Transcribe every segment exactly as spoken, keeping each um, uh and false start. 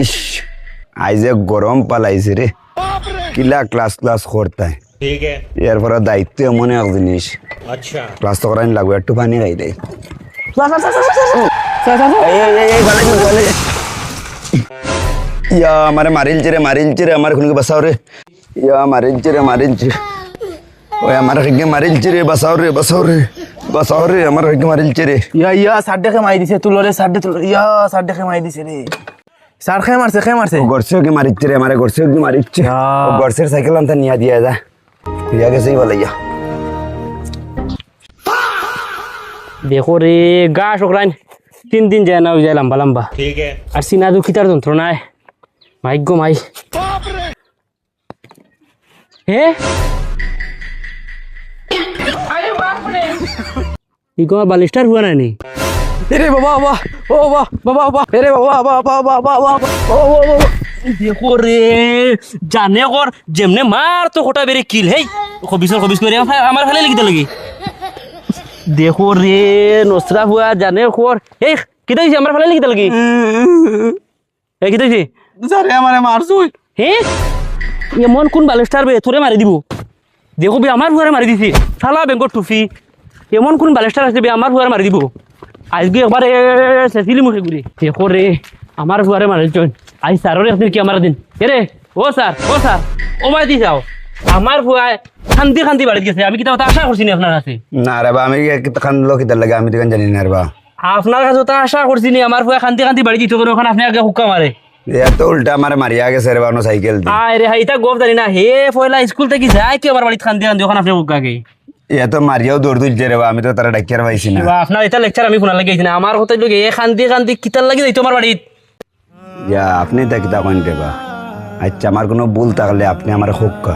ইস, আইজ এক গরম পালাইছে রে। কিলা ক্লাস ক্লাস করতায়। এরপরে দায়িত্ব এমন এক জিনিস। ক্লাস তো করাইন লাগবো, একটু পানি খাই দেই। এই, এই, এই, এই, ভালো, ভালো। ইয়া, আমারে মারিলছে রে, মারিলছে রে, আমার খুনকে বাঁচাও রে। ইয়া, মারিলছে রে, মারিলছে। ওই, আমার হেগে মারিলছে রে, বাঁচাও রে, বাঁচাও রে। বাঁচাও রে, আমার হেগে মারিলছে রে। ইয়া, ইয়া, স্যার দেখে মারি দিছে, তুলো রে, স্যার দে তুলো। ইয়া, স্যার দেখে মারি দিছে রে। স্যার, খে মারছে, খে মারছে? ও গরসে ওকে মারিচ্ছে রে, আমারে গরসে ওকে মারিচ্ছে। ইয়া। ও গরসের সাইকেল আনতে নিয়ে দিয়ে যা। দিয়া গেছে এই বলে, ইয়া। দেখো রে, গা শুকরাইন তিন দিন যায় না, ওই যায় লম্বা লম্বা। আর সিনা দু কিতার যন্ত্রণায়। মাই গো মাই। হে? ইগো বালিশটার ফুয়া নায় নি? এরে বাবা, বাবা, ও বাবা, বাবা, বাবা, এরে বাবা, বাবা, বাবা, বাবা, বাবা, বাবা, ও, ও, ও, ও। দেখো রে, জানে কর, যেমনে মার তো খোটা বেরি কিল, হেই, খবিসর খবিস করে, আমার ফালে লিখিতে লাগি। দেখো রে, নসরা ফুয়া, জানে কর, এই, কিতা হইছে, আমার ফালে লিখিতে লাগি? এ, কিতা হইছে? স্যারে আমারে মারছইন। হে? এমন কোন বালিশটার বে, তোরে মারি দিব। দেখো বে, আমার ফুয়ারে মারি দিছে। শালা বেঙ্গর টুপি। এমন কোন বালিশটার আছে বে, আমার ফুয়ারে মারি দিব। আজকে একবারে সেসিলি মুখে ঘুরে। দেখো রে, আমার ফুয়ারে মারি দিছইন। আজ স্যারর একদিন কি আমার দিন। এরে, ও স্যার, ও স্যার, ও মাই দি যাও। আমার ফুয়ায় খান্দি খান্দি বাড়িত গেছে। আমি কিতা কথা আশা করছি নি আপনার কাছে? না রে বা, আমি কি কিতা খান্দলো কিতার লাগি, আমি তো জানি না রে বা। আপনার কাছে তো আশা করছি নি, আমার ফুয়া খান্দি খান্দি বাড়ি দিত করে, ওখানে আপনি আগে হুক্কা মারে। এ তো উল্টা আমারে মারিয়া গেছে রে বানো সাইকেল দি। আয় রে, হাই, ইতা গপ জানি না। হে পয়লা স্কুল থাকি যায় কি আমার বাড়িত খান্দি খান্দি, ওখানে আপনি হুক্কা গে। এ তো মারিয়াও দৌড় তুলছে রে বা, আমি তো তারা ডাকিয়ার পাইছি না। বা আপনার ইতা লেকচার আমি শোনার লাগি আইছি না। আমার কথা লোকে এ খান্দি খান্দি কিতার লাগি যাইতো আমার বাড়িত? ইয়া, আপনি ইতা কিতা কইন রে বা? আচ্ছা, আমার কোনো ভুল থাকলে আপনি আমারে হুক্কা।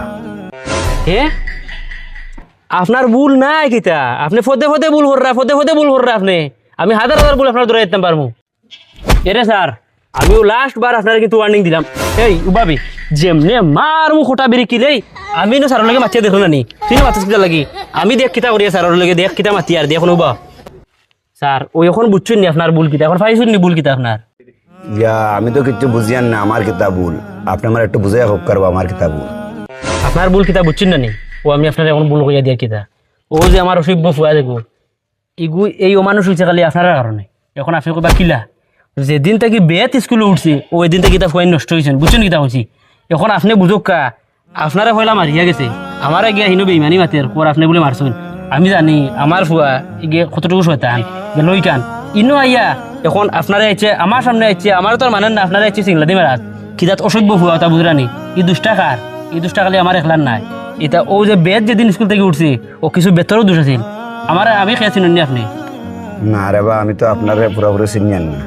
হে? আপনার ভুল নাই কিতা? আপনি পদে পদে ভুল কররা, পদে পদে ভুল কররা আপনি। আমি হাজার হাজার ভুল আপনার ধরে দিতাম পারমু। এরে স্যার, আমিও লাস্ট বার আপনারে কিন্তু ওয়ার্নিং দিলাম। এই উবাবি, যেমনে মারমু খোটা বেরি কিলেই, আমি ইনো স্যারর লগে মাতিয়া দেখো না নি। তুই না মাতিস কিতা লাগি? আমি দেখ কিতা করিয়া স্যারর লগে দেখ কিতা মাতিয়ার, দেখ উবা। স্যার, ওই এখন বুঝছইন নি আপনার ভুল কিতা? এখন পাইছইন নি ভুল কিতা আপনার? ইয়া, আমি তো কিচ্ছু বুঝিয়ার না, আমার কিতা ভুল? আপনি আমারে একটু বুঝাইয়া কউক্কা রে বা, আমার কিতা ভুল? আপনার ভুল কিতা বুঝছইন না নি? ও আমি আপনারে এখন ভুল কইয়া দিয়ার কিতা? ও যে আমার অসভ্য ফুয়া দেখো, ইগু এই অমানুষ অইছে খালি আপনারার কারণে। এখন আপনে কইবা কিলা? যেদিন থাকি বেত স্কুলো উঠছে, ওই দিন থাকি ইতা ফুয়াইন নষ্ট অইছইন, বুঝছইন কিতা কইছি? এখন আপনে বুঝউক্কা, আপনারে পয়লা মারিয়া গেছে, আমারে গিয়া হিনো বেইমানি মাতের, কর আপনে বুলে মারছইন। আমি জানি আমার ফুয়া ইগে কতটুকু শয়তান, গেল ইখান। ইনো আইয়া এখন আপনারে আইছে, আমার সামনে আইছে, আমারে তো আর মানের না, আপনারে আইছে সিংলাদি মারাত। কিজাত অসভ্য ফুয়া, ওটা বুঝরা নি? ই দুষ্টা কার? ই দুষ্টা খালি আমার একলার নায়। ইতা ও যে বেত যেদিন স্কুল থাকি উঠছে, ও কিছু বেতরও দুষ আছিল। আমারে, আমি কে চিনইন নি আপনে? না রে বা, আমি তো আপনারে পুরাপুরি চিনিয়ার না।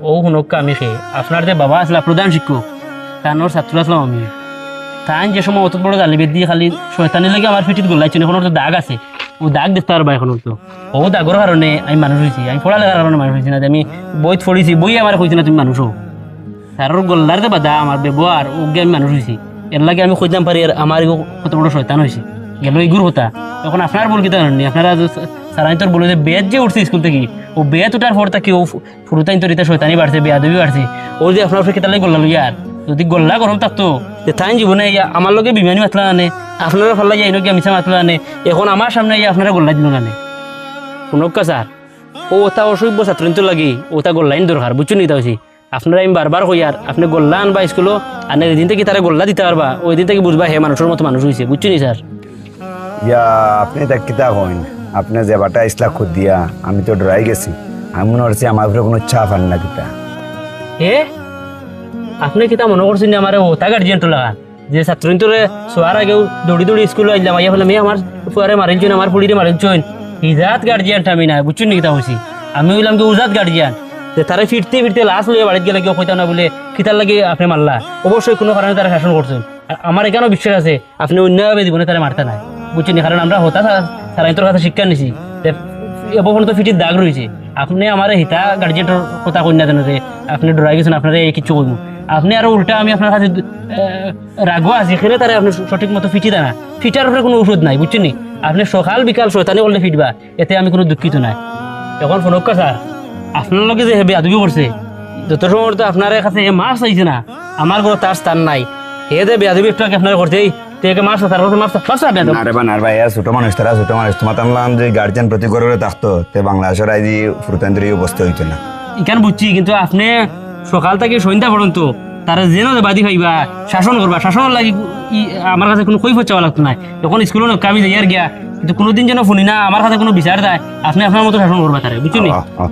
ও হুনউক্কা আমি কে, আপনার যে বাবা আছলা প্রধান শিক্ষক, তানর ছাত্র আছলাম আমি। তাইন যে সময় অত বড় জালি বেদি খালি শয়তানি লাগি আমার পিঠিত গল্লাইছইন, এখন অর তো দাগ আছে, ও দাগ দেখতা পারবা এখন অর তো। ও দাগর কারণে আমি মানুষ অইছি, আমি পড়ালেখার কারণে মানুষ অইছি না, যে আমি বইত পড়ছি, বইয়ে আমারে কইছে না তুমি মানুষ অও। স্যারর গল্লার যে বাধা আমার ব্যবহার, অউগি আমি মানুষ অইছি। এরলাগি আমি কইতাম পারি আর আমার ইগু কত বড় শয়তান অইছে। গেল ইগুর কথা। এখন আপনার ভুল কিতা জানইন নি? আপনারা যে স্যারাইন্তর বলে যে বেত যে উঠছে স্কুল থাকি, ও বেত উঠার পর থাকি ও ফু-, ফুরুতাইন্তর ইতা শয়তানি বাড়ছে, বেয়াদবি বাড়ছে। ও যে আপনার উপরে কিতার লাগি গল্লা লইয়ার, যদি গল্লা গরম থাকতো, তে তাইন জীবনে আইয়া আমার লগে বেইমানি মাতলা না নে, আপনারার ফাল্লা আইয়া ইনো গিয়া মিছা মাতলা না নে, এখন আমার সামনে আইয়া আপনারারে গল্লা দিলো না নে। হুনউক্কা স্যার, ও ওটা অসভ্য ছাত্রইন্তর লাগি, ওটা গল্লাইন দরকার, বুঝছইন নি কিতা কইছি? আপনারারে আমি বারবার কইয়ার, আপনে গল্লা আনবা স্কুলো, আর যেদিন থাকি তারে গল্লা দিতা পারবা, ওই দিন থাকি বুঝবা হে মানুষর মতো মানুষ অইছে, বুঝছইন নি স্যার? ইয়া, আপনে ইতা কিতা কইন? আপনে যে বাটা ইসলা খুদিয়া, আমি তো ডরাই গেছি। আমি মনে করছি আমার উপরে কোনো চাপ আন না কিতা। হে? আপনে কিতা মনে করছইন নি আমারে ওটা গার্জিয়ান তো লাগা? যে ছাত্রইন্তরে ছোয়ার আগেউ দৌড়ি দৌড়ি স্কুলো আইলাম, আইয়া কইলাম, "এ আমার ফুয়ারে মারিলছইন, আমার ফুড়িরে মারিলছইন।" ইজাত গার্জিয়ান আমি না, বুঝছইন নি কিতা কইছি? আমি অইলাম কি উজাত গার্জিয়ান, যে তারে ফিরতে ফিরতে লাশ লইয়া বাড়িত গেলে কেউ কইতাম না বুলে, "কিতার লাগি আপনে মারলা?" অবশ্যই কোনো কারণে তারে শাসন করছইন। আর আমার ইখানও বিশ্বাস আছে, আপনে অন্যায়ভাবে জীবনে তারে মারতা নায়, বুঝছইন নি? কারণ আমরা হতা স্যার, স্যারাইন্তর কাছে শিক্ষা নিছি, যে এবো পর্যন্ত ফিঠিত দাগ রইছে। আপনে আমারে হিতা গার্জিয়ানর কথা কইন না জানো যে আপনে ডরাই গেছইন, আপনারে এই কিচ্ছু কইমু। আপনে আরো উল্টা আমি আপনার কাছে, আহ, রাগও আছি, কেনে তারে আপনে সঠিক মতো ফিটি দেন না। ফিটার উপরে কোনো ঔষধ নাই, বুঝছইন নি? আপনে সকাল বিকাল শয়তানি করলে ফিটবা, এতে আমি কোনো দুঃখিত নায়। এখন হুনউক্কা স্যার, আপনার লগে যে হে বেয়াদবি করছে, যত সময় তো আপনার কাছে হে মাফ চাইছে না, আমার ঘরো তার স্থান নাই। হে যে বেয়াদবি একটু আগে আপনার করছে, এই, তুই একে মাফ চা, তার কাছে মাফ চা, মাফ চা বেয়াদব। না রে বা, না রে বা, এরা ছোট মানুষ, তারা ছোট মানুষ। তোমার তামলান যে গার্জিয়ান প্রতি গর্বে থাকতো, তে বাংলাদেশর আইজ ফুরুতাইন্তর এই অবস্থা হইতো না। ইখান বুঝছি, কিন্তু আপনি সকাল থাকি সন্ধ্যা পর্যন্ত তারা যেন যে বাদী পাইবা, শাসন করবা, শাসনর লাগি ই, আমার কাছে কোনো কৈফত চাওয়া লাগতো না। এখন স্কুলো নক্কা আমি যাইয়ার গিয়া, কিন্তু কোনোদিন যেন শুনি না আমার কাছে কোনো বিচার দেয়, আপনি আপনার মতো শাসন করবা তারে, বুঝছো নি? আহ, আহ।